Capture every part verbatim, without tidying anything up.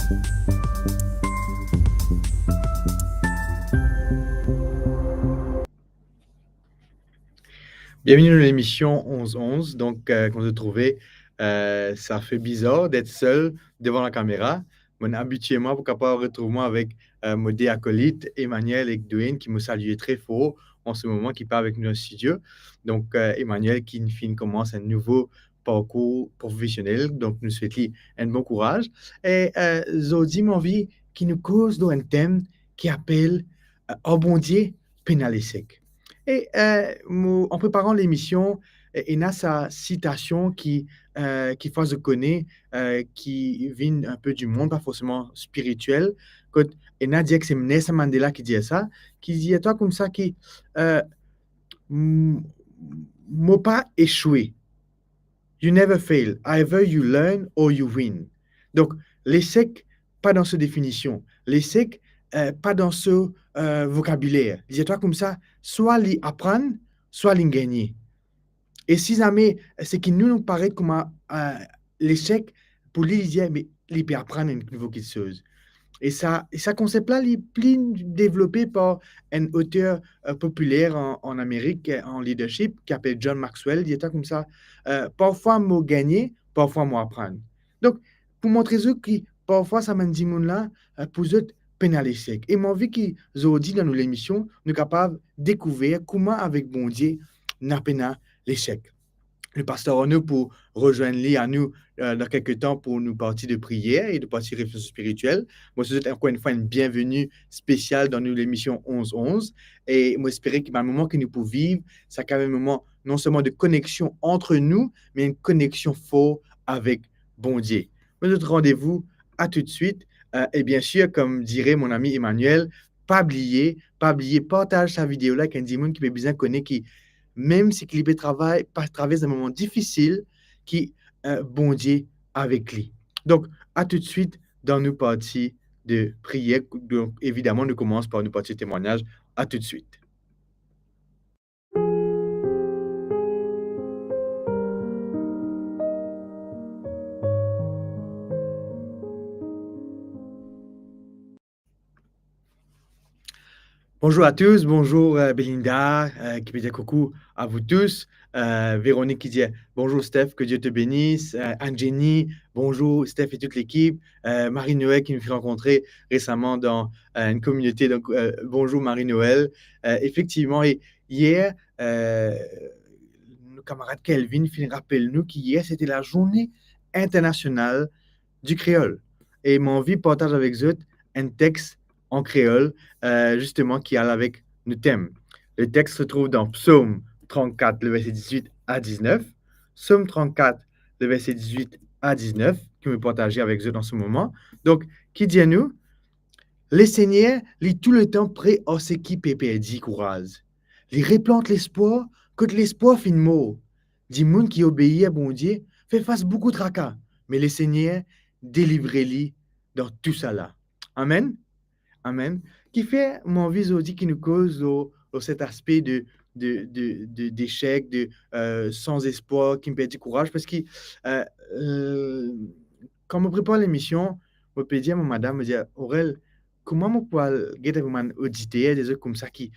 Bienveni dan lemision onz onz. Donk, euh, kouma zot trouve, euh, sa fer bizar d'être seul devant la caméra. Mo abitie mwa pou kapav retrouv mwa avek, euh, mo de akolit, Emmanuel ek Dwayne, ki mo salie tre for an se moman, ki pa avek nou dan studio. Donk, euh, Emmanuel ki finn koumans enn nouvo parkour profesionel. Donk, nou swet li enn bon kouraz. E, euh, zordi, mo anvi ki nou koz lor enn tem ki apel, euh, Ar Bondie pena lesek. E, euh, mo, an preparan lemision, e, ena sa sitasion ki, euh, ki fwa zot kone, euh, ki vinn inpe di mond, pa forseman spiritiel, kot ena dir ki se Nelson Mandela ki dir sa, ki dir twa koumsa ki, euh, m-, mo pa esoue. You never fail. Either you learn or you win. Donk, lesek pa dan so definision. Lesek, euh, pa dan so, euh, vokabiler. Li dir twa koumsa, swa li aprann, swa li gagne. E si zame seki nou, nou paret kouma, euh, lesek, pou li, li dir, me li pe aprann enn nouvo kiksoz. E sa, e sa konsep la, li pli devlope par enn oter, euh, popiler an, an Amerik, euh, an leadership, ki apel John Maxwell. Li dir twa koumsa, euh, parfwa mo gagne, parfwa mo aprann. Donk, pou montre zot ki parfwa sa bann dimoun la, euh, pou zot pena lesek. E mo anvi ki zordi dan nou lemision, nou kapav dekouver kouma avek Bondie, nou pena lesek. Le paster Arnaud pou rezwenn li anou, euh, dan kelke tan pou nou parti de priyer e de parti refleksion spiritiel. Mo swet zot ankor enn fwa enn bienveni spesial dan nou lemision onz onz. E mo espere ki bann moman ki nou pou viv, sa kapav enn moman non selman de koneksion ant nou, me enn koneksion for avek Bondie. Mo donn zot randevou a toutswit. Euh, e biensir, kom dire mon ami Emmanuel, pa bliye, pa bliye partaz sa video la ek enn dimoun ki pe bizin kone ki, mem si ki li pe travay, pa travers enn moman difisil, ki, euh, Bondie avek li. Donk, a toutswit dan nou parti de priyer. Donk, evidaman, nou koumans par nou parti temwagnaz. A toutswit. Bonjour à tous, bonjour, euh, Belinda, euh, qui peut dire coucou à vous tous. Euh, Véronique qui dit bonjour Steph, que Dieu te bénisse. Euh, Anne-Jenny, bonjour Steph et toute l'équipe. Euh, Marie-Noël qui nous fait rencontrer récemment dans, euh, une communauté. Donc, euh, bonjour Marie-Noël. Euh, effectivement, et hier, euh, nou kamarad Kelvin finn rapel nou ki yer, sete la Journée Internationale du Créole. E mo anvi partaz avek zot enn text an kreol, euh, zisteman, ki al avek nou tem. Le texte se trouve dans Psaume trente-quatre, le verset dix-huit à dix-neuf. Psaume trente-quatre, le verset dix-huit à dix-neuf, ki mo partaze avek zot an se moman. Donk, ki dir nou, Lesegner, li touletan pre ar seki pe perdi kouraz. Li replant lespwar kot lespwar finn mor. Dimoun ki obeir Bondie fer fas boukou traka, me Lesegner delivre li dan tousala. Amen. Amen. Kifer mo anvi zordi ki nou koz lor, lor set aspe de, de, de, de, desek, de, euh, san espwar, ki perdi kouraz, parski, euh, euh, kan mo prepar lemision, mo pe dir mo madam, mo dir, "Aurel, kouma mo pou al get bann oditer, dezot koumsa ki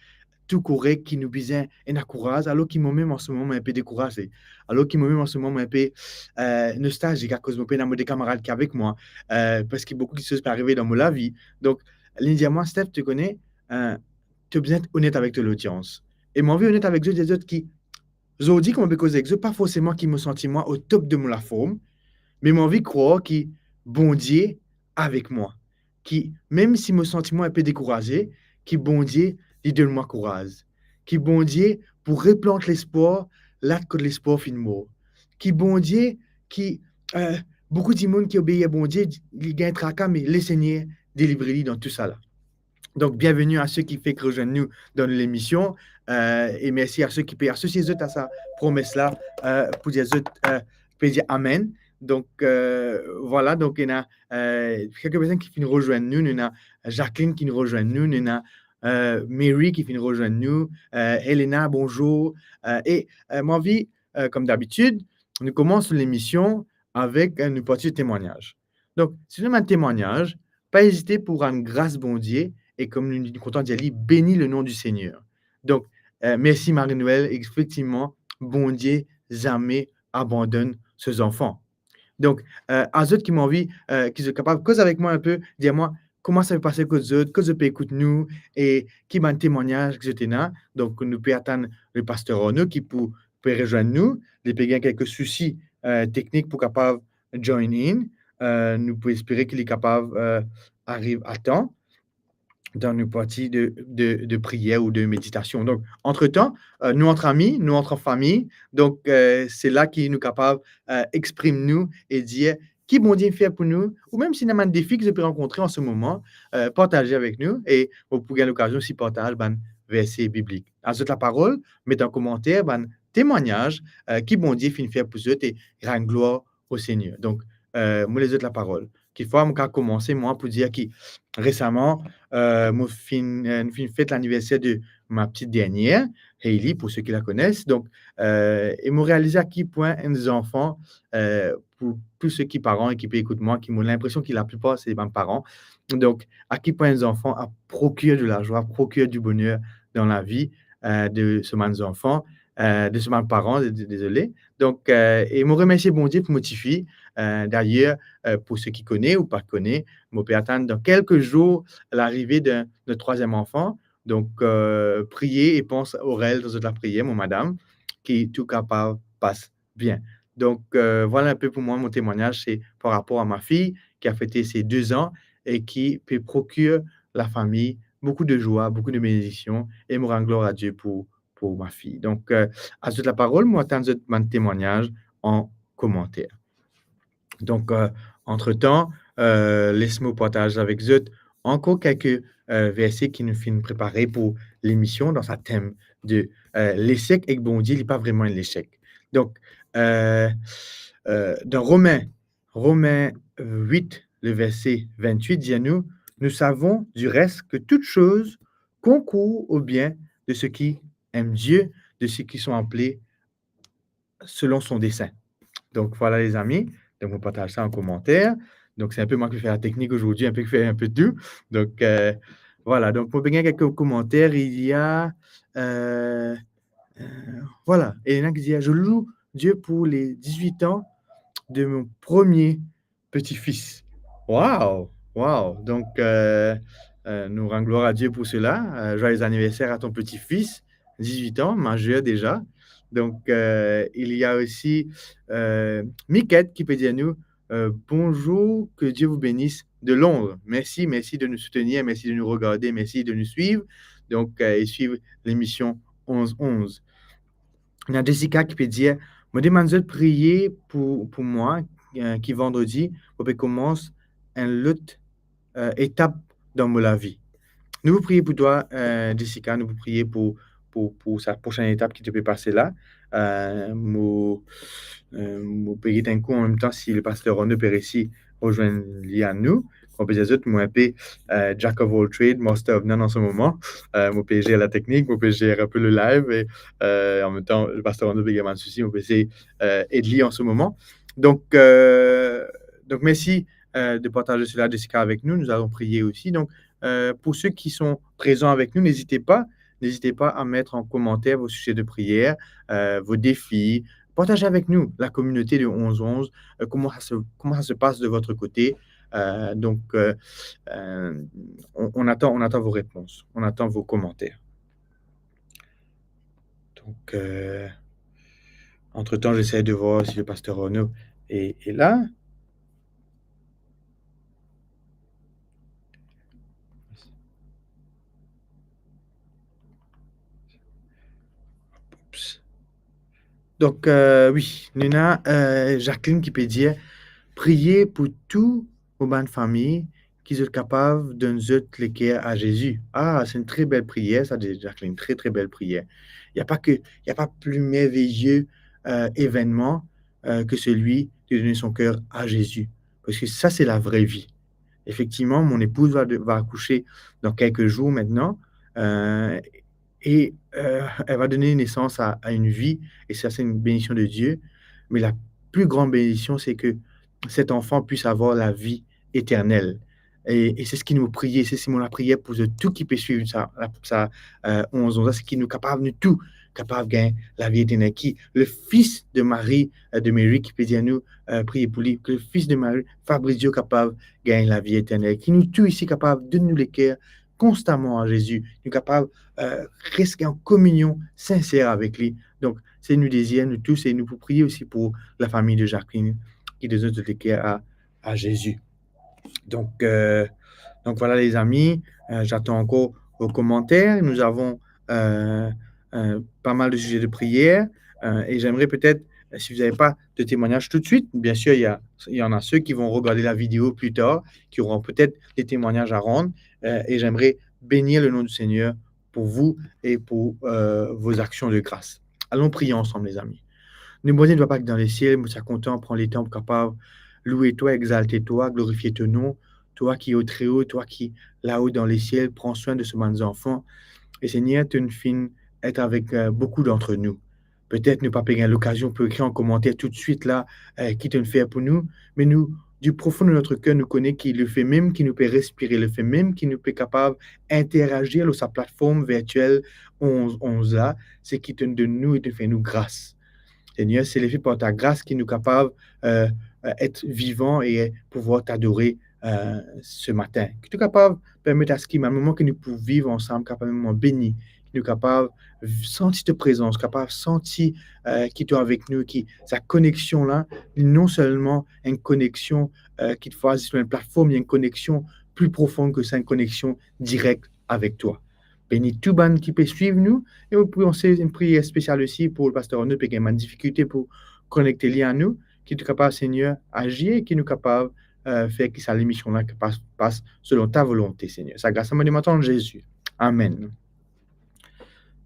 tou korek, ki nou bizin ena kouraz, alor ki momem an se moman mo inpe dekouraze, alor ki momem an se moman mo inpe, euh, nostalzik akoz mo pena mo de kamarad ki avek mwa, euh, parski boukou kiksoz pe arive dan mo lavi." Donk, li dir mwa, "Steph, to kone, euh, to bizin et onet avek to lodians." E mo anvi onet avek zot, dir zot ki zordi, kouma mo pe koz ek zot, pa forseman ki mo santi mwa o top de mo laform, me mo anvi krwar ki Bondie avek mwa, ki mem si mo santi mwa inpe dekouraze, ki Bondie, li donn mwa kouraz, ki Bondie pou replant lespwar la kot lespwar finn mor, ki Bondie, ki, euh, boukou dimoun ki obeir Bondie, li gagn traka, me Lesegner delivre li dan tousala. Donk, bienveni a seki fek rezwenn nou dan lemision, euh, e mersi a seki pe asosie zot a sa promes la, euh, pou dir zot, euh, pe dir amen. Donk, euh, vwala, donk, ena, euh, kelke personn ki finn rezwenn nou, nou ena Jacqueline ki finn rezwenn nou, nou ena, euh, Mary ki finn rezwenn nou, euh, Helena, bonzour. Euh, e, euh, mo anvi, euh, kom dabitid, nou koumans lemision avek, euh, nou parti temwagnaz. Donk, si nou ena temwagnaz, pa ezite pou rann gras Bondie, e kouma nou, nou kontan dir li, beni le nom du Seigneur. Donk, eh, mersi Marie-Noëlle, efektivman, Bondie zame abandonn so zanfan. Donk, eh, a zot ki mo anvi, eh, ki zot kapav koz avek mwa inpe, dir mwa kouma sa pe pase kot zot, kot zot pe ekout nou, e ki bann temwagnaz ki zot ena. Donk, nou pe atann le paster Arnaud ki pou, pe rezwenn nou. Li pe gagn kelke sousi, eh, teknik pou kapav join in. Eh, nou pou espere ki li kapav, eh, ariv a tan dan nou parti de, de, de priyer ou de meditasion. Donk, antretan, eh, nou ant ami, nou ant fami. Donk, eh, se la ki nou kapav, eh, exprim nou e dir ki Bondie fer pou nou, ou mem si ena bann defi ki zot pe rankontre an se moman, eh, partaze avek nou e ou pou gagn lokazion osi partaz bann verse biblik. A zot laparol, met an komanter bann temwagnaz, eh, ki Bondie finn fer pou zot e rann glwar o Segner. Donk, eh, mo les zot laparol. Kikfwa, mo kapav koumans mwa pou dir ki resaman, eh, mo finn, eh, nou finn fet laniverser de ma petite dernière, Hailey, pou seki la konet. Donk, eh, e mo realize a ki pwin enn zanfan, eh, pou tou seki paran e ki pe ekout mwa, ki mo linpresion ki laplipar se bann paran. Donk, a ki pwin enn zanfan a procure de la joie, procure du bonheur dans la vie, eh, de so bann zanfan, eh, de so bann paran, de, de, dezole. Donk, eh, e mo remersie Bondie pou mo tifi. Eh, dayer, eh, pou seki kone ou pa kone, mo pe atann dan kelke zour larive de, de trwaziem anfan. Donk, eh, priye e pans orel dan zot lapriyer, mo madam, ki tou kapav pas bien. Donk, eh, vwala inpe pou mwa, mo temwagnaz, se par rapor a ma fiy ki a fete se de zan e ki pe procure lafami boukou de zwa, boukou de benediksion, e mo rann glwar a Die pou, pou ma fiy. Donk, eh, a zot laparol, mo atann zot bann temwagnaz an komanter. Donk, eh, antretan, eh, les mo partaz avek zot ankor kelke, eh, verse ki nou finn prepare pou lemision dan sa tem de, eh, lesek ek Bondie, li pa vreman enn lesek. Donk, eh, eh, dan Romin, Romin wit, le verse vintwit dir nou, nous savons du reste que toutes choses concourent au bien de ceux qui aiment Dieu, de ceux qui sont appelés selon son dessein. Donk, vwala, lezami. Donk, mo partaz sa an komanter. Donk, se inpe mwa ki fer lateknik azordi, inpe ki fer inpe tou. Donk, eh, vwala. Donk, mo pe gagn kelke komanter. Il y a, eh, eh, vwala. Elena ki dir, je loue Dieu pour les dix-huit ans de mon premier petit-fils. Waw, waw. Donk, eh, eh, nou rann glwar a Die pou sela. Eh, joyeux anniversaire à ton petit-fils, dix-huit ans, mazer deza. Donk, eh, il y a aussi, eh, Miquette ki pe dir nou, eh, bonjour, que Dieu vous bénisse de Londres. Merci, merci de nous soutenir, merci de nous regarder, merci de nous suivre. Donk, eh, e swiv lemision onz onz. Ena Jessica ki pe dir, mo demann zot priye pou, pou mwa, eh, ki vandredi, mo pe koumans enn lot, eh, etap dan mo lavi. Nou pou priye pou twa, eh, Jessica, nou pou priye pou, pou, pou sa prosenn etap ki to pe pase la. Eh, mo, eh, mo pe get enn kou anmemtan si le paster Arnaud pe resi rezwenn li a nou. Mo pe dir zot, mo inpe, eh, jack of all trade, master of none an se moman. Eh, mo pe zer lateknik, mo pe zer inpe le live, e, eh, anmemtan, le paster Arnaud pe gagn bann sousi, mo pe esey, eh, ed li an se moman. Donk, eh, donk, mersi, eh, de partaz sela, Jessica, avek nou. Nous allons prier aussi. Donc, euh, pour ceux qui sont présents avec nous, n'hésitez pas, n'hésitez pas à mettre en commentaire vos sujets de prière, euh, vos défis. Partagez avec nous, la communauté de onze onze, euh, comment ça se, comment ça se passe de votre côté. Euh, donc, euh, euh, on, on attend, on attend vos réponses, on attend vos commentaires. Donc, euh, entre-temps, j'essaie de voir si le pasteur Renaud est, est là. Oups. Donk, euh, wi, nou ena, euh, Jacqueline ki pe dir, priye pou tou mo bann fami ki zot kapav donn zot leker a Zezi. Ah, c'est une très belle prière, ça, de Jacqueline, très, très belle prière. Il y a pas que, il y a pas plus merveilleux, euh, événement, euh, que celui de donner son cœur à Jésus. Parce que ça, c'est la vraie vie. Effectivement, mon épouse va de, va accoucher dans quelques jours maintenant, euh, et, euh, elle va donner naissance à, à une vie, et ça, c'est une bénédiction de Dieu. Mais la plus grande bénédiction, c'est que cet enfant puisse avoir la vie éternelle. E, e se seki nou priye, se seki mo lapriyer pou zot tou ki pe swiv sa, sa, eh, onz onz la, seki nou kapav, nou tou kapav gagn lavi eternel. Ki le fis de Mari, eh, de Mary ki pe dir nou, eh, priye pou li, ki le fis de Mari, Fabrizio, kapav gagn lavi eternel. Ki nou tou isi kapav donn nou leker konstaman a Zezi. Nou kapav, eh, res an kominion sinser avek li. Donk, se nou dezir, nou tou, e nou pou priye osi pou lafami de Jacqueline, ki donn zot leker a, a Zezi. Donc, euh, donc voilà, les amis, euh, j'attends encore vos commentaires. Nous avons, euh, euh, pas mal de sujets de prière, euh, et j'aimerais peut-être, euh, si vous n'avez pas de témoignage tout de suite, bien sûr, il y a, il y en a ceux qui vont regarder la vidéo plus tard, qui auront peut-être des témoignages à rendre, euh, et j'aimerais bénir le nom du Seigneur pour vous et pour, euh, vos actions de grâce. Allons prier ensemble, les amis. Nou Bondie, nou Papa ki dan lesiel, nou ti kontan pran letan pou kapav loue twa, exalte twa, glorifie to nom, twa ki o tre o, twa ki lao dan lesiel, pran swin de so bann zanfan. E Segner, to finn et avek, euh, boukou dantre nou. Petet nou pa pe gagn lokazion pou ekrir an komanter toutswit la, eh, ki to finn fer pou nou, me nou, du profond de notre cœur, nou kone ki lefet mem ki nou pe respire, lefet mem ki nou pe kapav interazir lor sa platform virtiel onz onz la, seki to donn nou e to fer nou gras. Segner, se lefe par ta gras ki nou kapav, eh, eh, et vivan e pouvwar t'adore, eh, se matin. Ki to kapav permet aski bann moman ki nou pou viv ansam kapav enn moman beni, ki nou kapav v-, santi to prezans, kapav santi, eh, ki to avek nou, ki sa koneksion la, li non selman enn koneksion, eh, ki ti fer zis lor enn platform, li enn koneksion pli profon ki sa, enn koneksion direk avek twa. Beni tou bann ki pe swiv nou, e nou pou lanse enn priyer spesial osi pou Paster Arnaud, pe gagn bann difikilte pou konekte li a nou, ki to kapav, Segner, azir, ki nou kapav, eh, fer ki sa lemision la pas, pas selon ta volonte, Segner. Sa gras la mo demann an Zezi. Amen.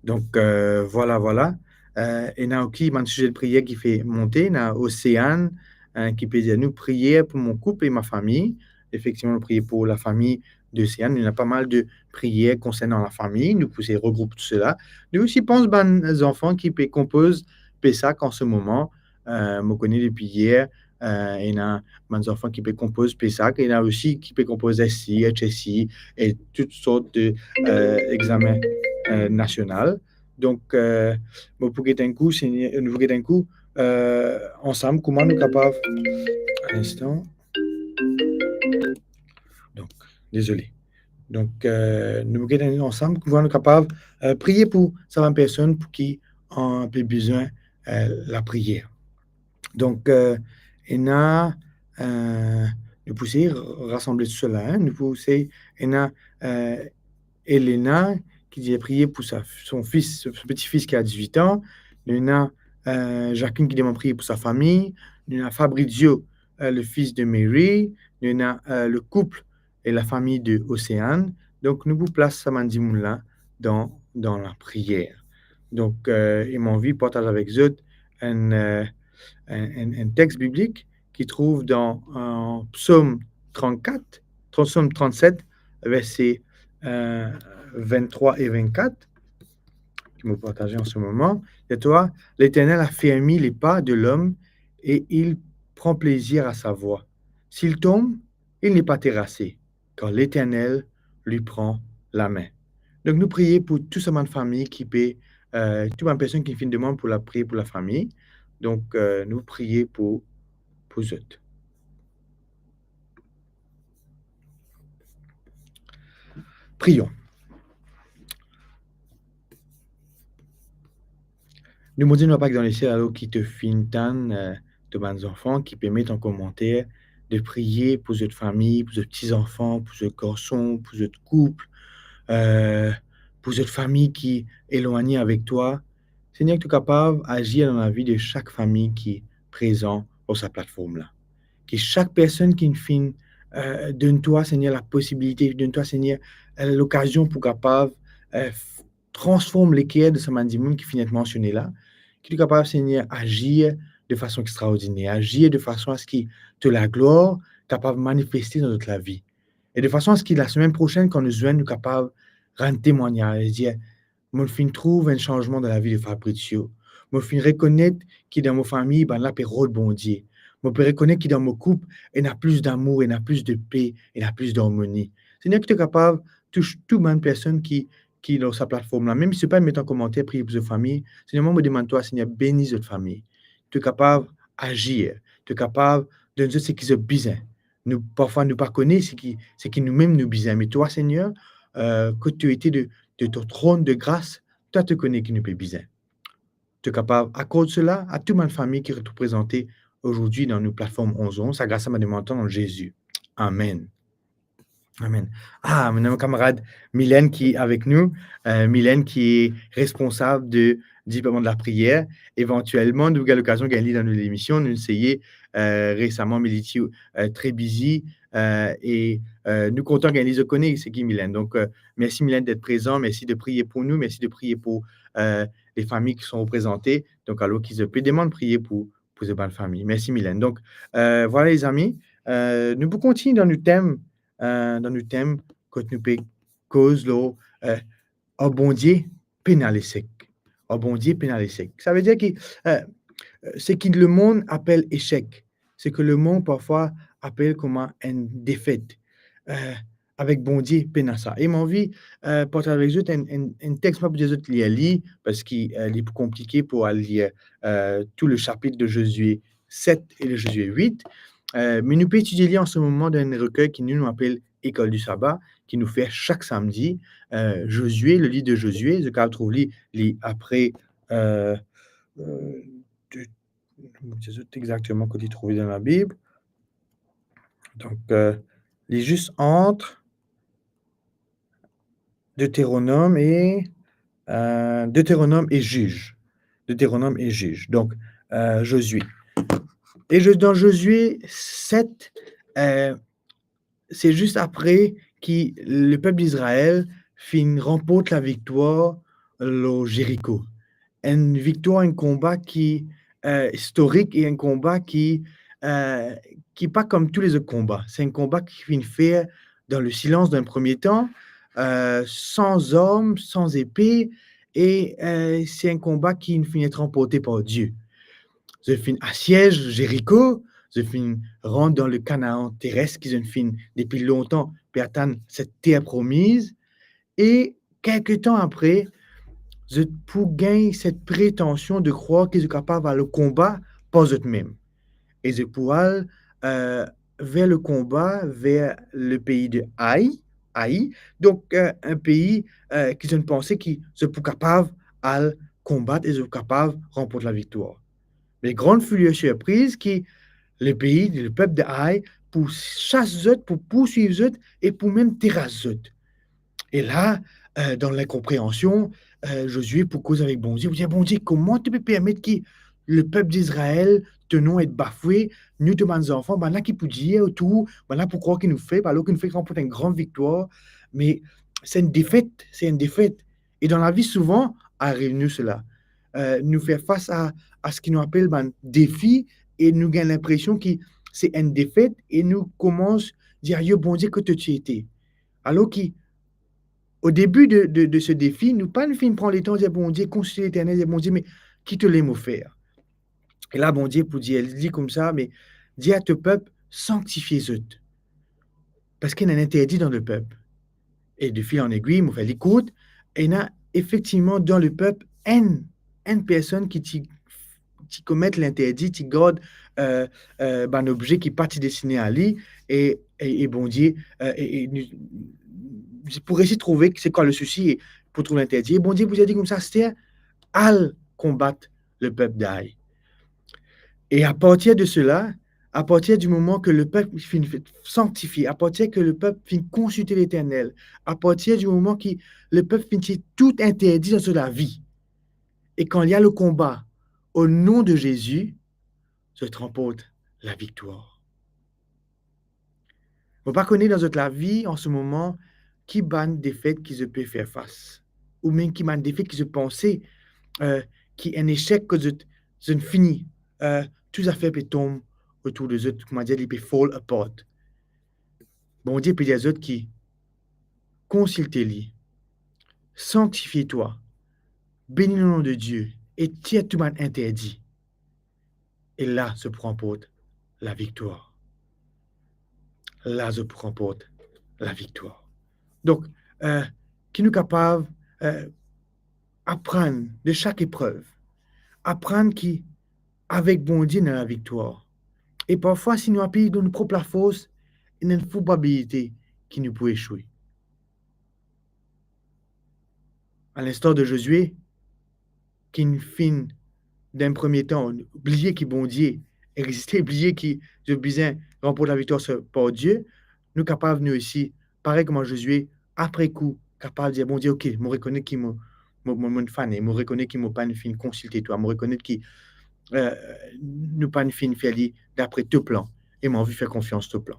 Donk, eh, vwala, vwala. Eh, ena osi bann size de priyer ki pe monte, ena Océane, eh, ki pe dir nou, priye pou mon koup e ma fami. Efektivman, nou priye pou lafami de Océane. Ena pa mal de priyer konsernan lafami. Nou pou se regroup tou sela. Nou osi pans bann zanfan ki pe konpoz Pesach an se moman. Eh, mo kone depi yer, eh, ena bann zanfan ki pe konpoz Pesach, ena osi ki pe konpoz S C I, H S C I e tout sort de, eh, examen, eh, nasional. Donk, eh, mo pou get enn kou, Segner, nou pou get enn kou, eh, ansam, kouma nou kapav, enn instan. Donk, dezole. Donk, eh, nou pou get enn kou ansam, kouma nou kapav, eh, priye pou sa bann personn pou ki, eh, pe bizin, eh, lapriyer. Donk, eh, ena, eh, nou pou sey rasanble tou sela, hein, nou pou sey, ena, eh, Elena ki dir priye pou sa, son fis, son peti fis ki a dizwit an. Nou ena, eh, Jacqueline ki demann priye pou sa fami. Nou ena Fabrizio, eh, le fis de Mary. Nou ena, eh, le koup e lafami de Océane. Donk, nou pou plas sa bann dimoun la dan, dan lapriyer. Donk, eh, e mo anvi partaz avek zot enn, eh, enn, enn, enn text biblik ki trouv dan, eh, Psom trannkat, Psom trannset, verse, eh, venntrwa e vennkat, ki mo partaze an se moman. Dir twa, Leternel afermi lepa de lom e il pran plezir a sa vwa. Si li tom, il n'est pas terrassé, car l'Éternel lui prend la main. Donk, nou priye pou tou sa bann fami ki pe, eh, tou bann personn ki finn demann pou lapriyer pou lafami. Donk, eh, nou priye pou, pou zot. Prions. Nou Bondie, nou Papa ki dan lesiel, alor ki to finn tann, eh, to bann zanfan ki pe met an komanter de priye pou zot fami, pou zot pti zanfan, pou zot garson, pou zot koup, eh, pou zot fami ki elwagne avek twa. Segner, ki to kapav azir dan lavi de sak fami ki prezan lor sa platform la. Ki sak personn ki finn, eh, donn twa, Segner, laposibilite, donn twa, Segner, eh, lokazion pou kapav, eh, f-, transform leker de sa bann dimoun ki finn et mansione la, ki to kapav, Segner, azir de fason extraordiner, azir de fason aski to laglwar kapav manifeste dan zot lavi. E de fason aski lasemenn prosenn, kan nou zwenn, nou kapav rann temwagnaz, dir, mo finn trouv enn sanzman dan lavi de Fabrizio. Mo finn rekonet ki dan mo fami, bannla pe rod Bondie. Mo pe rekonet ki dan mo koup, ena plis damour, ena plis de pe, ena plis darmoni. Segner, ki to kapav tous tou bann personn ki, ki lor sa platform la. Mem si to pa met an komanter, priye pou zot fami. Segner, mwa, mo demann twa, Segner, beni zot fami. To kapav azir, to kapav donn zot seki zot bizin. Nou, parfwa, nou pa kone seki, seki noumem nou bizin, me twa, Segner, euh, kot to ete de, de ton tronn de gras, twa to kone ki nou pe bizin. To kapav akord sela a tou bann fami ki reprezante azordi dan nou platform onz onz. Sa gras la, mo demann dan nom Zezi. Amen. Amen. Ah, nou ena kamarad Mylène ki avek nou. Euh, Mylène ki responsab de departman de lapriyer. Evantielman, nou gagn lokazion gagn li dan nou lemision. Nou seye, euh, resaman, me li ti, euh, tre bizi, euh, e, euh, nou kontan gagn li. Zot kone seki Mylène. Donk, euh, mersi Mylène det prezan, mersi de priye pou nou, mersi de priye pou, euh, lefami ki son reprezante. Donk, alor ki zot pe demann priye pou, pou zot bann fami. Mersi Mylène. Donk, euh, vwala lezami, euh, nou pou kontign dan nou tem, euh, dan nou tem kot nou pe koz lor, euh, ar Bondie pena lesek. Ar Bondie pena lesek. Savedir ki, euh, seki lemond apel esek, seki lemond parfwa apel kouma enn defet, euh, avek Bondie pena sa. E mo anvi, euh, partaz avek zot enn, enn, enn text, mo pa pou dir zot lir li, parski, euh, li pou konplike pou al lir, euh, tou le sapit de Zozie set e le Zozie wit. Euh, me nou pe etidie li an se moman dan enn rekey ki nou, nou apel École du Sabbat, ki nou fer sak samdi. Euh, Zozie, le liv de Zozie, zot kapav trouv li, li apre, euh, euh, de, mo dir zot exakteman kot li trouve dan Labib. Donk, euh, li zis ant Deteronom e, euh, Deteronom e Ziz. Deteronom e Ziz. Donk, euh, Zozie. E Zo-, dan Zozie set, euh, se zis apre ki lepep Izrael finn ranport laviktwar lor Zeriko. Enn viktwar, enn konba ki, euh, istorik e enn konba ki, euh, ki pa kom tou lezot konba. Se enn konba ki finn fer dan le silans dan enn premie tan, euh, san zarm, san zepe, e, euh, se enn konba ki finn et ranporte par Die. Zot finn asiez Zeriko, zot finn rant dan le Kanaan teres ki zot finn depi lontan pe atann set ter promiz, e kelke tan apre, zot pou gagn set pretansion de krwar ki zot kapav al o konba par zot mem. E zot pou al, euh, ver le konba ver le pei de Ai, Ai. Donk, euh, enn pei, euh, ki zot panse ki zot pou kapav al konbat e zot pou kapav ranport laviktwar. Me gran filier sirpriz ki le pei, lepep de Ai pou sas zot, pou pourswiv zot e pou mem teras zot. E la, euh, dan linkonpreansion, euh, Zozie pou koz avek Bondie, pou dir, "Bondie, kouma to pe permet ki lepep Izrael, to nom et bafwe, nou, to bann zanfan, bann la ki pou dir otour, bann la pou krwar ki nou feb, alor ki nou fek ranport enn gran viktwar, me se enn defet, se enn defet." E dan lavi, souvan, ariv nou sela. Euh, nou fer fas a, a seki nou apel bann defi e nou gagn linpresion ki se enn defet e nou koumans dir, "Ayo, Bondie, kot to ti ete?" Alor ki, o debi de, de, de se defi, nou pa finn pran letan dir Bondie, konsilte Leternel, dir, "Bondie, me ki to le mo fer?" E la, Bondie pou dir li koumsa, "Me dir a to pep sanktifie zot, parski ena enn interdi dan lepep." E de fil an egwi, mo fer li kourt, ena efektivman dan lepep enn, enn personn ki ti, ti komet linterdi, ti gard, euh, euh, bann obze ki pa ti destine a li, e, e, e Bondie, euh, e, e nou, pou resi trouve se kwa lesousi e pou trouv linterdi. E Bondie pou dir li koumsa, "Aster, al konbat lepep Ai." E apartir de sela, apartir di moman ke lepep finn sanktifie, apartir ke lepep finn konsilte Leternel, apartir di moman ki lepep finn tir tou interdi dan so lavi, e kan li al o konba, o nom de Zezi, zot ranport laviktwar. Mo pa kone dan zot lavi an se moman ki bann defet ki zot pe fer fas, oubien ki bann defet ki zot panse, euh, ki enn esek kot zot, zot fini, euh, tou zafer pe tom otour de zot, kouma dir, li pe fall apart. Bondie pe dir zot ki konsilte li, sanktifie twa, beni le nom de Dieu e tir tou bann interdi. E la, zot pou ranport laviktwar. La zot pou ranport laviktwar. Donk, eh, ki nou kapav, eh, aprann de sak eprev, aprann ki avek Bondie ena laviktwar. E parfwa, si nou apiy dan nou prop lafors, ena enn probabilite ki nou pou eshwe. A linstar de Zozie, ki finn, dan premie tan, bliye ki Bondie existe, bliye ki zot bizin ranport laviktwar par Die, nou kapav, nou osi, parey kouma Zozie, apre kou, kapav dir Bondie, "Ok, mo rekonet ki mo, mo, mo, mo fane, mo rekonet ki mo pa'nn finn konsilte twa, mo rekonet ki, eh, nou pa'nn finn fer li dapre to plan, e mo anvi fer konfians to plan."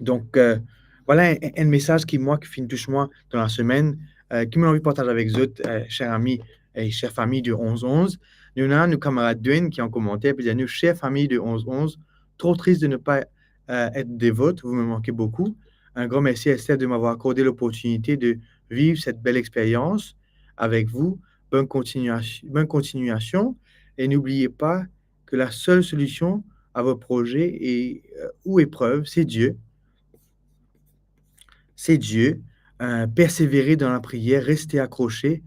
Donk, eh, vwala enn, enn mesaz ki mwa, ki finn tous mwa dan lasemenn, eh, ki mo anvi partaz avek zot, eh, ser ami e ser fami de onz onz. Nou ena nou kamarad Dwayne ki an komanter, pe dir nou, "Chère famille de onze onze, trop triste de ne pas, euh, être des vôtres, vous me manquez beaucoup. Un grand merci à Esther de m'avoir accordé l'opportunité de vivre cette belle expérience avec vous. Bonne continuation, bonne continuation, et n'oubliez pas que la seule solution à vos projets et, euh, ou épreuves, c'est Dieu. C'est Dieu. Euh, persévérez dans la prière, restez accrochés.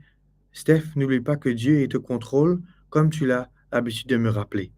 Steph, n'oublie pas que Dieu est au contrôle, comme tu l'as l'habitude de me rappeler."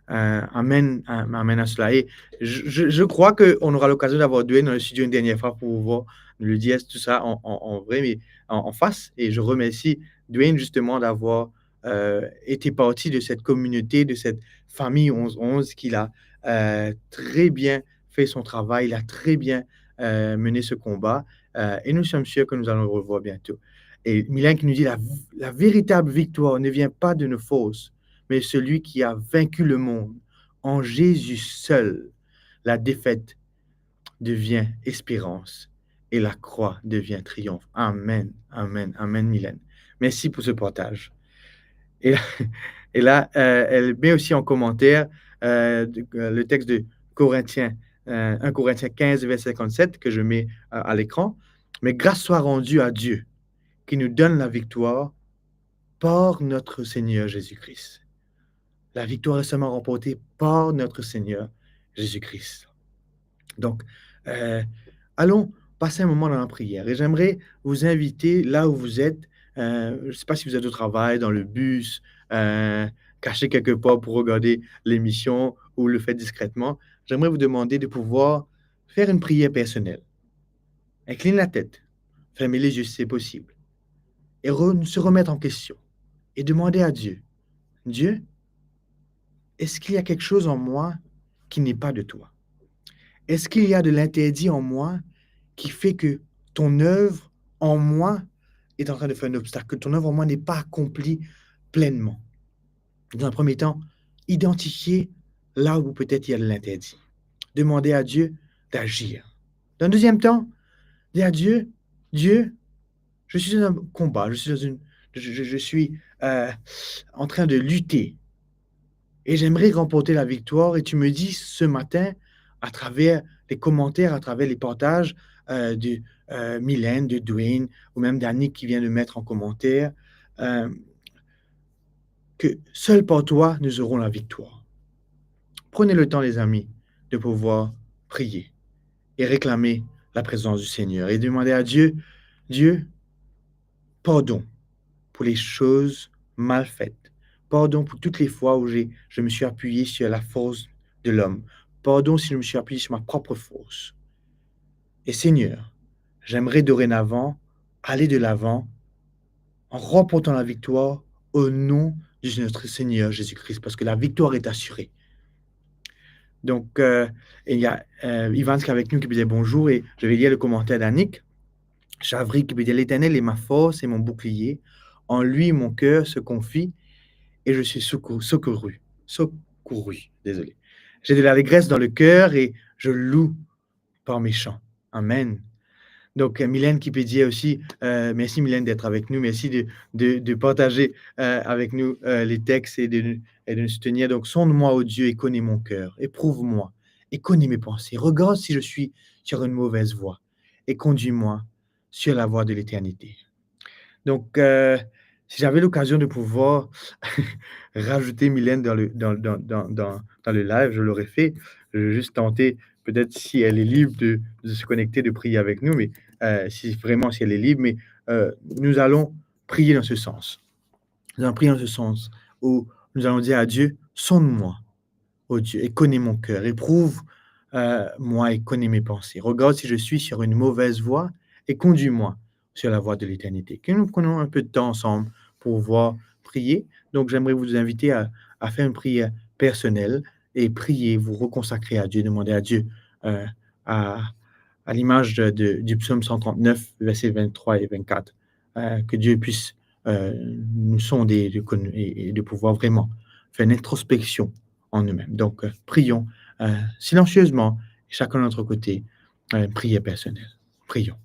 Euh, amen, am-, amen à cela. Et je, je, je crois qu'on aura l'occasion d'avoir Dwayne dans le studio une dernière fois pour pouvoir nous le dire tout ça en, en, en vrai, mais en, en face. Et je remercie Dwayne justement d'avoir, euh, été partie de cette communauté, de cette famille onze onze qu'il a, euh, très bien fait son travail, il a très bien, euh, mené ce combat, euh, et nous sommes sûrs que nous allons le revoir bientôt. Et Mylène qui nous dit, la, la véritable victoire ne vient pas de nos forces, mais celui qui a vaincu le monde, en Jésus seul, la défaite devient espérance et la croix devient triomphe. Amen, amen, amen, Mylène. Merci pour ce partage. Et là, et là, euh, elle met aussi en commentaire, euh, de, euh, le texte de Corinthiens, euh, un Corinthiens quinze, verset cinquante-sept, que je mets, euh, à l'écran. Mais grâce soit rendue à Dieu, qui nous donne la victoire par notre Seigneur Jésus-Christ. La victoire est seulement remportée par notre Seigneur Jésus-Christ. Donc, euh, allons passer un moment dans la prière. Et j'aimerais vous inviter, là où vous êtes, euh, je sais pas si vous êtes au travail, dans le bus, euh, caché quelque part pour regarder l'émission ou le faire discrètement, j'aimerais vous demander de pouvoir faire une prière personnelle. Incline la tête, fermez les yeux si c'est possible, et re-, se remettre en question, et demander à Dieu, Dieu, est-ce qu'il y a quelque chose en moi qui n'est pas de toi ? Est-ce qu'il y a de l'interdit en moi qui fait que ton œuvre en moi est en train de faire un obstacle, que ton œuvre en moi n'est pas accomplie pleinement ? Dans un premier temps, identifiez là où peut-être il y a de l'interdit. Demandez à Dieu d'agir. Dans un deuxième temps, dis à Dieu, Dieu, je suis dans un combat, je suis dans une, je, je, je suis, euh, en train de lutter. Et j'aimerais remporter la victoire. Et tu me dis ce matin, à travers les commentaires, à travers les partages, euh, de, euh, Mylène, de Dwayne, ou même d'Annick qui vient de mettre en commentaire, euh, que seul par toi, nous aurons la victoire. Prenez le temps, les amis, de pouvoir prier et réclamer la présence du Seigneur et demander à Dieu, Dieu, pardon pour les choses mal faites. Pardon pour toutes les fois où j'ai, je me suis appuyé sur la force de l'homme. Pardon si je me suis appuyé sur ma propre force. Et Seigneur, j'aimerais dorénavant aller de l'avant en remportant la victoire au nom de notre Seigneur Jésus-Christ, parce que la victoire est assurée. Donc, euh, il y a, euh, Ivan qui est avec nous, qui dit bonjour, et je vais lire le commentaire d'Annick Chavry qui dit, l'Éternel est ma force et mon bouclier, en lui mon cœur se confie et je suis secou-, secouru, secouru, désolé. J'ai de l'allégresse dans le cœur et je loue par mes chants. Amen. Donc, euh, Mylène qui peut dire aussi, euh, merci Mylène d'être avec nous, merci de, de, de partager, euh, avec nous, euh, les textes et de, et de nous soutenir. Donc, sonde-moi, ô Dieu, et connais mon cœur, éprouve-moi, et connais mes pensées. Regarde si je suis sur une mauvaise voie, et conduis-moi sur la voie de l'éternité. Donc, euh, Si j'avais l'occasion de pouvoir rajouter Mylène dans le, dans, dans, dans, dans, dans le live, je l'aurais fait. Je vais juste tenter, peut-être si elle est libre de, de se connecter, de prier avec nous, mais euh, si vraiment, si elle est libre, mais euh, nous allons prier dans ce sens. Nous allons prier dans ce sens où nous allons dire à Dieu, sonde-moi, ô Dieu, et connais mon cœur, éprouve euh, moi et connais mes pensées. Regarde si je suis sur une mauvaise voie et conduis-moi sur la voie de l'éternité. Que nous prenons un peu de temps ensemble pour pouvoir prier. Donc, j'aimerais vous inviter à, à faire une prière personnelle et prier, vous reconsacrer à Dieu, demander à Dieu, euh, à, à l'image de, du psaume cent trente-neuf, versets vingt-trois et vingt-quatre, euh, que Dieu puisse euh, nous sonder et de, et, et de pouvoir vraiment faire une introspection en nous-mêmes. Donc, euh, prions euh, silencieusement, chacun de notre côté, euh, une prière personnelle. Prions.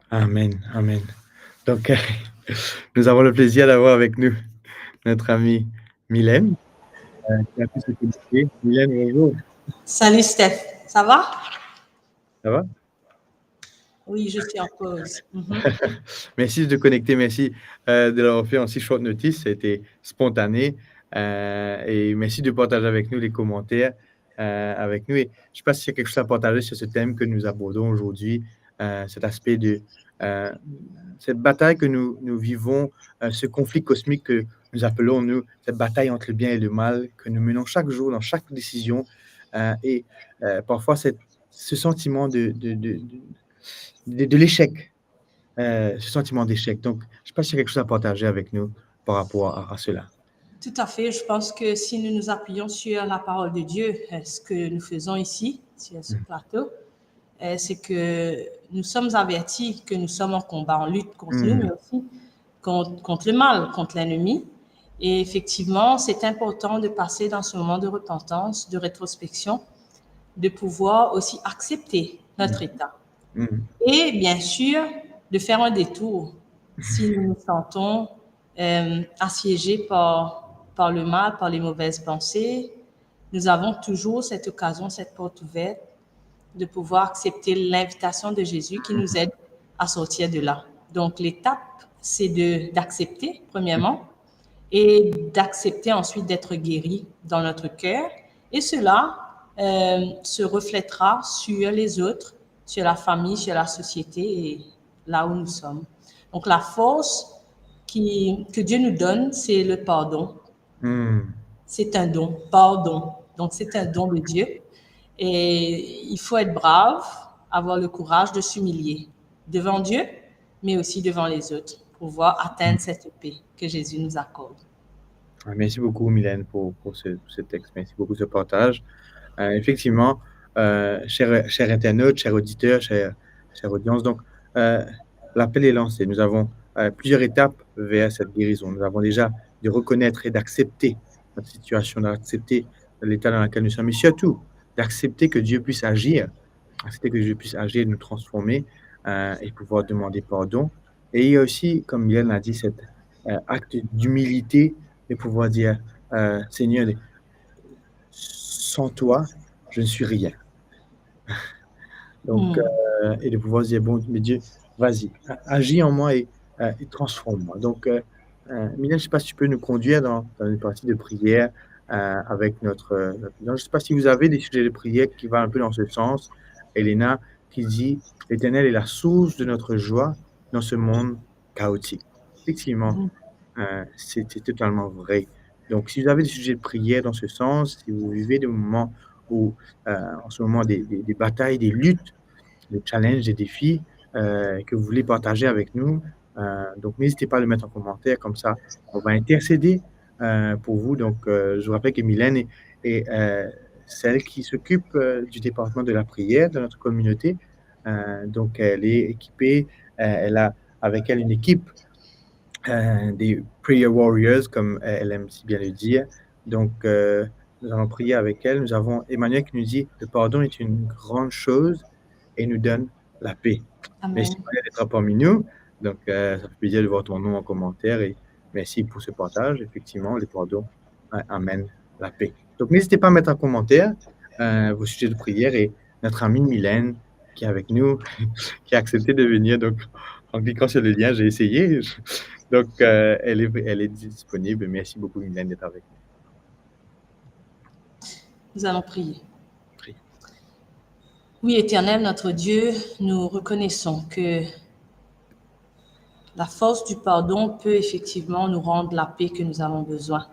Amen, amen. Donc, euh, nous avons le plaisir d'avoir avec nous notre amie Mylène, euh, qui a pu se connecter. Mylène, bonjour. Salut Steph, ça va ? Ça va ? Oui, je suis en pause. Mhm. Merci de te connecter, merci euh, de l'avoir fait en si short notice, c'était spontané. Euh, et merci de partager avec nous les commentaires euh, avec nous. Et je sais pas s'il y a quelque chose à partager sur ce thème que nous abordons aujourd'hui, euh, cet aspect de euh, cette bataille que nous, nous vivons, euh, ce conflit cosmique que nous appelons, nous, cette bataille entre le bien et le mal que nous menons chaque jour dans chaque décision. Euh, et euh, parfois, cette, ce sentiment de, de, de, de, de, de l'échec, euh, ce sentiment d'échec. Donc, je sais pas s'il y a quelque chose à partager avec nous par rapport à, à cela. Tout à fait. Je pense que si nous nous appuyons sur la parole de Dieu, euh, ce que nous faisons ici, sur ce plateau, euh, c'est que nous sommes avertis que nous sommes en combat, en lutte contre nous, mais aussi contre, contre le mal, contre l'ennemi. Et effectivement, c'est important de passer dans ce moment de repentance, de rétrospection, de pouvoir aussi accepter notre état. Et bien sûr, de faire un détour si nous nous sentons euh, assiégés par, par le mal, par les mauvaises pensées. Nous avons toujours cette occasion, cette porte ouverte de pouvoir accepter l'invitation de Jésus qui nous aide à sortir de là. Donc, l'étape, c'est de, d'accepter, premièrement, et d'accepter ensuite d'être guéri dans notre cœur. Et cela euh, se reflètera sur les autres, sur la famille, sur la société et là où nous sommes. Donc, la force qui, que Dieu nous donne, c'est le pardon. C'est un don, pardon. Donc, c'est un don de Dieu. Et il faut être brave, avoir le courage de s'humilier devant Dieu, mais aussi devant les autres, pour pouvoir atteindre cette paix que Jésus nous accorde. Ah, merci beaucoup, Mylène, pour, pour ce, ce texte. Merci beaucoup de ce partage. Euh, effectivement, euh, chers, chers internautes, chers auditeurs, chère, chère audience, donc, euh, l'appel est lancé. Nous avons euh, plusieurs étapes vers cette guérison. Nous avons déjà de reconnaître et d'accepter notre situation, d'accepter l'état dans lequel nous sommes, et surtout d'accepter que Dieu puisse agir, accepter que Dieu puisse agir et nous transformer euh, et pouvoir demander pardon. Et il y a aussi, comme Mylène l'a dit, cet euh, acte d'humilité de pouvoir dire, euh, Seigneur, sans toi, je ne suis rien. Donc, euh, et de pouvoir dire, bon, mais Dieu, vas-y, a- agis en moi et, euh, et transforme-moi. Donc, euh, euh, Mylène, je ne sais pas si tu peux nous conduire dans, dans une partie de prière euh, avec notre, euh, notre- Je ne sais pas si vous avez des sujets de prière qui vont un peu dans ce sens. Elena qui dit, L'Éternel est la source de notre joie dans ce monde chaotique. Effectivement, euh, c'est c'est totalement vrai. Donc, si vous avez des sujets de prière dans ce sens, si vous vivez des moments où, euh, en ce moment, des, des- des batailles, des luttes, des challenges, des défis euh, que vous voulez partager avec nous, euh, donc n'hésitez pas à le mettre en commentaire, comme ça, on va intercéder euh, pour vous. Donc, euh, je vous rappelle que Mylène est, est, euh, celle qui s'occupe euh, du département de la prière de notre communauté. Euh, donc, elle est équipée, euh, elle a avec elle une équipe, euh, des prayer warriors, comme, euh, elle aime si bien le dire. Donc, euh, nous allons prier avec elle. Nous avons Emmanuel qui nous dit, le pardon est une grande chose et nous donne la paix. Amen. Merci, Emmanuel, d'être parmi nous. Donc, euh, ça fait plaisir de voir ton nom en commentaire et merci pour ce partage. Effectivement, le pardon, euh, amène la paix. Donc, n'hésitez pas à mettre en commentaire, euh, vos sujets de prière et notre amie Mylène, qui est avec nous, qui a accepté de venir. Donc, en cliquant sur le lien, j'ai essayé. Donc, euh, elle est, elle est disponible. Merci beaucoup, Mylène, d'être avec nous. Nous allons prier. Prie. Oui, Éternel, notre Dieu, nous reconnaissons que la force du pardon peut effectivement nous rendre la paix que nous avons besoin.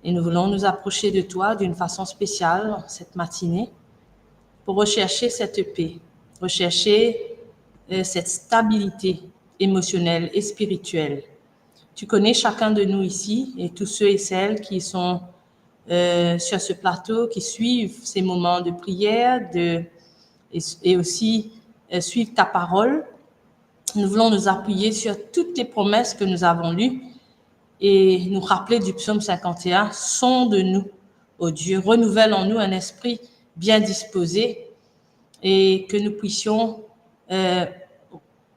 Et nous voulons nous approcher de toi d'une façon spéciale cette matinée pour rechercher cette paix, rechercher, euh, cette stabilité émotionnelle et spirituelle. Tu connais chacun de nous ici et tous ceux et celles qui sont, euh, sur ce plateau, qui suivent ces moments de prière, de, et, et aussi, euh, suivent ta parole. Nous voulons nous appuyer sur toutes les promesses que nous avons lues et nous rappeler du psaume cinquante et un, sonde-nous, ô Dieu, renouvelle en nous un esprit bien disposé et que nous puissions, euh,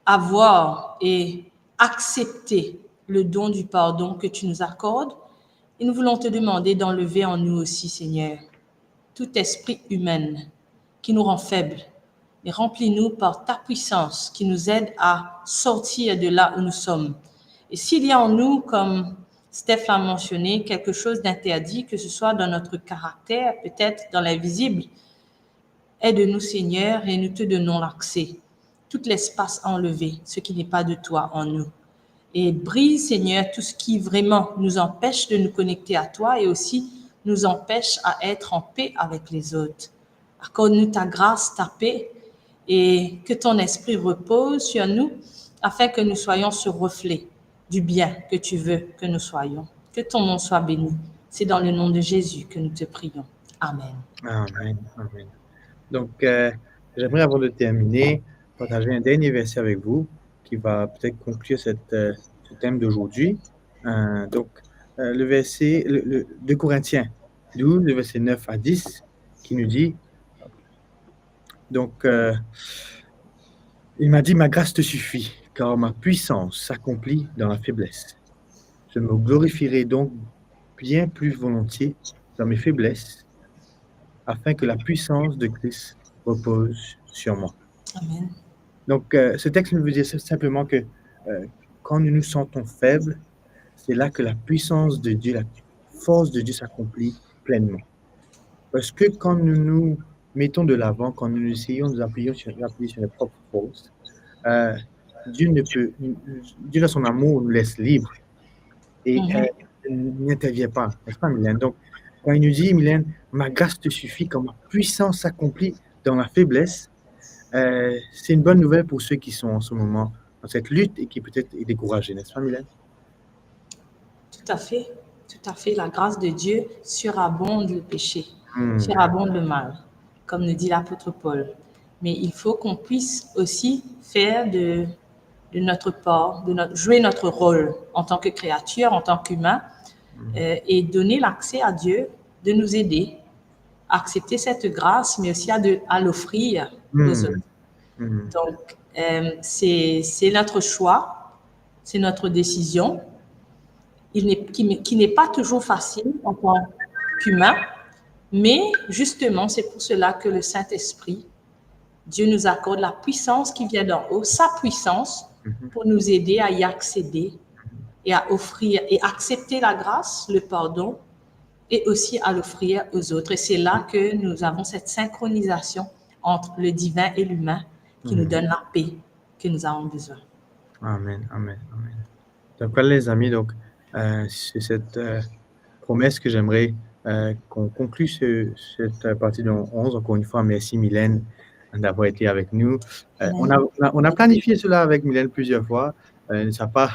avoir et accepter le don du pardon que tu nous accordes. Et nous voulons te demander d'enlever en nous aussi, Seigneur, tout esprit humain qui nous rend faibles, mais remplis-nous par ta puissance qui nous aide à sortir de là où nous sommes. Et s'il y a en nous, comme Steph l'a mentionné, quelque chose d'interdit, que ce soit dans notre caractère, peut-être dans l'invisible, aide-nous, Seigneur, et nous te donnons l'accès. Tout l'espace à enlever, ce qui n'est pas de toi en nous. Et brise, Seigneur, tout ce qui vraiment nous empêche de nous connecter à toi et aussi nous empêche à être en paix avec les autres. Accorde-nous ta grâce, ta paix, et que ton esprit repose sur nous, afin que nous soyons ce reflet du bien que tu veux que nous soyons. Que ton nom soit béni. C'est dans le nom de Jésus que nous te prions. Amen. Amen, amen. Donc, euh, j'aimerais, avant de terminer, partager un dernier verset avec vous qui va peut-être conclure cette, euh, ce thème d'aujourd'hui. Euh, donc, euh, le verset, le, le deux Corinthiens douze, le verset neuf à dix, qui nous dit, donc, euh, il m'a dit, ma grâce te suffit, car ma puissance s'accomplit dans la faiblesse. Je me glorifierai donc bien plus volontiers dans mes faiblesses, afin que la puissance de Christ repose sur moi. Amen. Donc, euh, ce texte nous veut dire simplement que, euh, quand nous nous sentons faibles, c'est là que la puissance de Dieu, la force de Dieu s'accomplit pleinement. Parce que quand nous nous mettons de l'avant, quand nous essayons de nous appuyer sur, appuyer sur notre propre force, euh, Dieu ne peut, Dieu dans son amour nous laisse libres et, mhm, euh, il n'intervient pas, n'est-ce pas, Mylène? Donc, quand il nous dit, Mylène, ma grâce te suffit, quand ma puissance s'accomplit dans la faiblesse, euh, c'est une bonne nouvelle pour ceux qui sont en ce moment dans cette lutte et qui peut-être est découragé, n'est-ce pas, Mylène? Tout à fait, tout à fait. La grâce de Dieu surabonde le péché, hmm, surabonde le mal, comme nous dit l'apôtre Paul. Mais il faut qu'on puisse aussi faire de, de notre part, de notre, jouer notre rôle en tant que créature, en tant qu'humain, hmm, euh, et donner l'accès à Dieu de nous aider à accepter cette grâce, mais aussi à, de, à l'offrir, hmm, aux autres. Hmm. Donc, euh, c'est, c'est notre choix, c'est notre décision, il n'est, qui, qui n'est pas toujours facile en tant qu'humain, mais justement, c'est pour cela que le Saint-Esprit, Dieu nous accorde la puissance qui vient d'en haut, sa puissance, mhm, pour nous aider à y accéder et à offrir et accepter la grâce, le pardon, et aussi à l'offrir aux autres. Et c'est là que nous avons cette synchronisation entre le divin et l'humain qui nous, mhm, donne la paix que nous avons besoin. Amen, amen, amen. Donc voilà, les amis, donc, euh, c'est cette, euh, promesse que j'aimerais, euh, qu'on conclue ce, cette, euh, partie de onze. Encore une fois, merci Mylène d'avoir été avec nous. Euh, on a, on a, on a planifié cela avec Mylène plusieurs fois. Euh, ça n'a pas,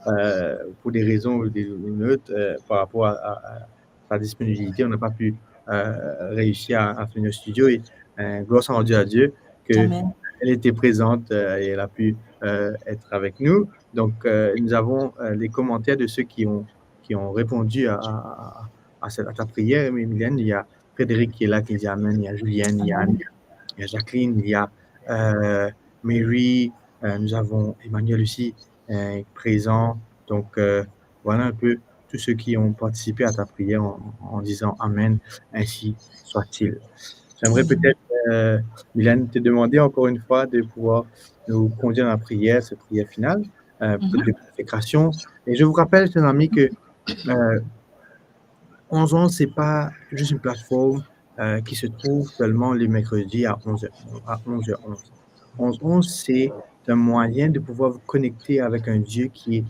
euh, pour des raisons ou des, une autre, euh, par rapport à, à, à sa disponibilité, on n'a pas pu, euh, réussir à, à venir au studio. Et, euh, gloire soit rendue à Dieu que, amen, elle était présente, euh, et elle a pu, euh, être avec nous. Donc, euh, nous avons, euh, les commentaires de ceux qui ont, qui ont répondu à, à, à, à cette, à ta prière, Mylène. Il y a Frédéric qui est là, qui dit amen. Il y a Julienne, il y a Annie, il y a Jacqueline, il y a, euh, Mary. Euh, nous avons Emmanuel aussi, euh, présent. Donc, euh, voilà un peu tous ceux qui ont participé à ta prière en, en disant amen, ainsi soit-il. J'aimerais peut-être, euh, Mylène, te demander encore une fois de pouvoir nous conduire dans la prière, cette prière finale, euh, de consécration. Et je vous rappelle, chers amis, que, euh, onze onze, c'est pas juste une plateforme, euh, qui se trouve seulement les mercredis à onze heures, à onze heures onze. Onze onze, c'est un moyen de pouvoir vous connecter avec un Dieu qui est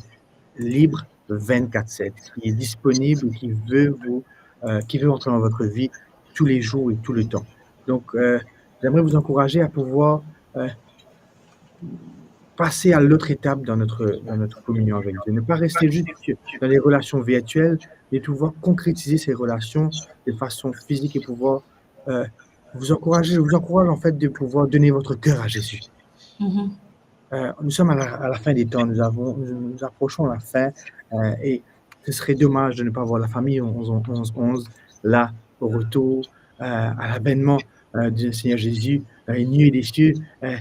libre vingt-quatre sept, qui est disponible et qui veut vous, euh, qui veut entrer dans votre vie tous les jours et tout le temps. Donc, euh, j'aimerais vous encourager à pouvoir, euh, passer à l'autre étape dans notre, dans notre communion avec Dieu. Ne pas rester juste dans les relations virtuelles, mais pouvoir concrétiser ces relations de façon physique et pouvoir, euh, vous encourager, je vous encourage en fait de pouvoir donner votre cœur à Jésus. Euh, nous sommes à la, à la fin des temps, nous avons, nous nous approchons la fin, euh, et ce serait dommage de ne pas voir la famille onze onze onze là, au retour, euh, à l'avènement, euh, du Seigneur Jésus, euh, venu des cieux, euh,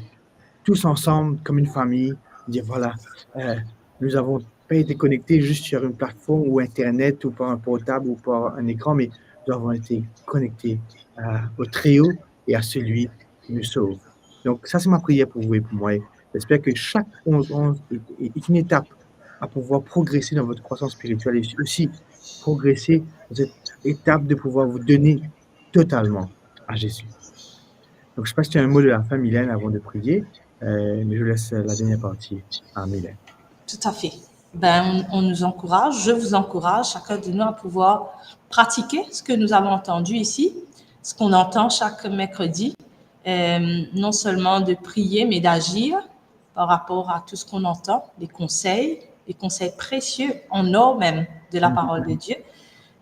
tous ensemble comme une famille, dire voilà, euh, nous avons pas été connectés juste sur une plateforme ou Internet ou par un portable ou par un écran, mais nous avons été connectés, euh, au Très-Haut et à celui qui nous sauve. Donc ça, c'est ma prière pour vous et pour moi. J'espère que chaque onze onze est, est, est une étape à pouvoir progresser dans votre croissance spirituelle et aussi progresser dans cette étape de pouvoir vous donner totalement à Jésus. Donc, je sais pas si tu as un mot de la fin, Mylène, avant de prier, euh, mais je laisse la dernière partie à Mylène. Tout à fait. Ben, on, on nous encourage, je vous encourage, chacun de nous, à pouvoir pratiquer ce que nous avons entendu ici, ce qu'on entend chaque mercredi, euh, non seulement de prier, mais d'agir par rapport à tout ce qu'on entend, les conseils, les conseils précieux en or même de la parole de Dieu,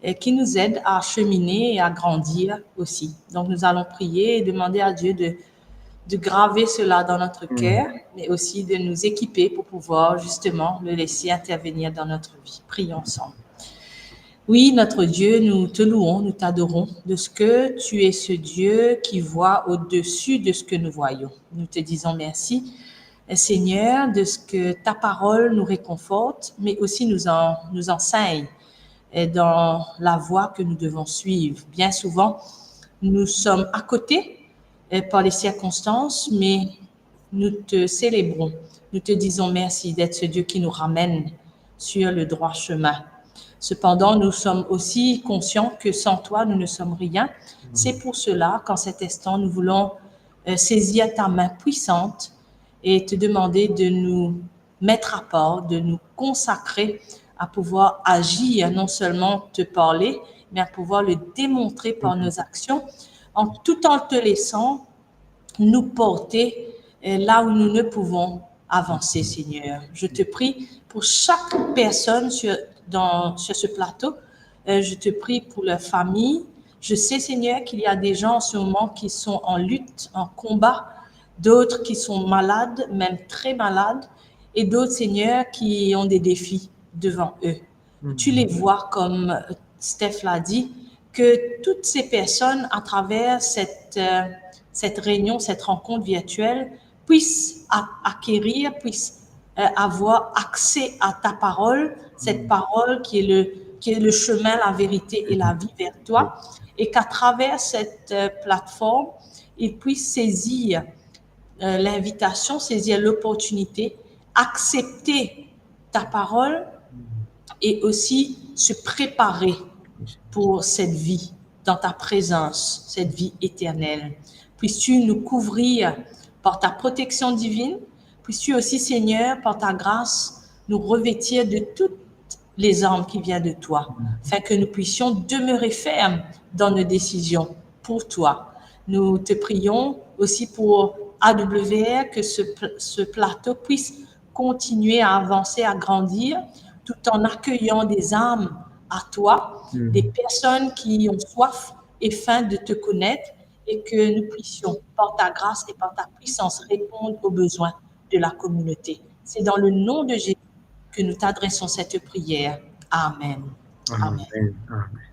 et qui nous aident à cheminer et à grandir aussi. Donc, nous allons prier et demander à Dieu de, de graver cela dans notre cœur, mais aussi de nous équiper pour pouvoir justement le laisser intervenir dans notre vie. Prions ensemble. Oui, notre Dieu, nous te louons, nous t'adorons de ce que tu es ce Dieu qui voit au-dessus de ce que nous voyons. Nous te disons merci, Seigneur, de ce que ta parole nous réconforte, mais aussi nous en-, nous enseigne, euh, dans la voie que nous devons suivre. Bien souvent, nous sommes à côté, euh, par les circonstances, mais nous te célébrons. Nous te disons merci d'être ce Dieu qui nous ramène sur le droit chemin. Cependant, nous sommes aussi conscients que sans toi, nous ne sommes rien. C'est pour cela qu'en cet instant, nous voulons, euh, saisir ta main puissante et te demander de nous mettre à part, de nous consacrer à pouvoir agir, non seulement te parler, mais à pouvoir le démontrer par nos actions, en tout en te laissant nous porter, euh, là où nous ne pouvons avancer, Seigneur. Je te prie pour chaque personne sur, dans, sur ce plateau. Euh, je te prie pour leur famille. Je sais, Seigneur, qu'il y a des gens en ce moment qui sont en lutte, en combat, d'autres qui sont malades, même très malades, et d'autres, Seigneur, qui ont des défis devant eux. Tu les vois, comme Steph l'a dit, que toutes ces personnes, à travers cette, euh, cette réunion, cette rencontre virtuelle, puissent a-, acquérir, puissent, euh, avoir accès à ta parole, cette parole qui est le, qui est le chemin, la vérité et la vie vers toi, et qu'à travers cette, euh, plateforme, ils puissent saisir, euh, l'invitation, saisir l'opportunité, accepter ta parole et aussi se préparer pour cette vie dans ta présence, cette vie éternelle. Puisses-tu nous couvrir par ta protection divine, puisses-tu aussi, Seigneur, par ta grâce, nous revêtir de toutes les armes qui viennent de toi, afin que nous puissions demeurer fermes dans nos décisions pour toi. Nous te prions aussi pour A W R, que ce pl-, ce plateau puisse continuer à avancer, à grandir, tout en accueillant des âmes à toi, des personnes qui ont soif et faim de te connaître, et que nous puissions par ta grâce et par ta puissance, répondre aux besoins de la communauté. C'est dans le nom de Jésus que nous t'adressons cette prière. Amen. Amen. Amen. Amen.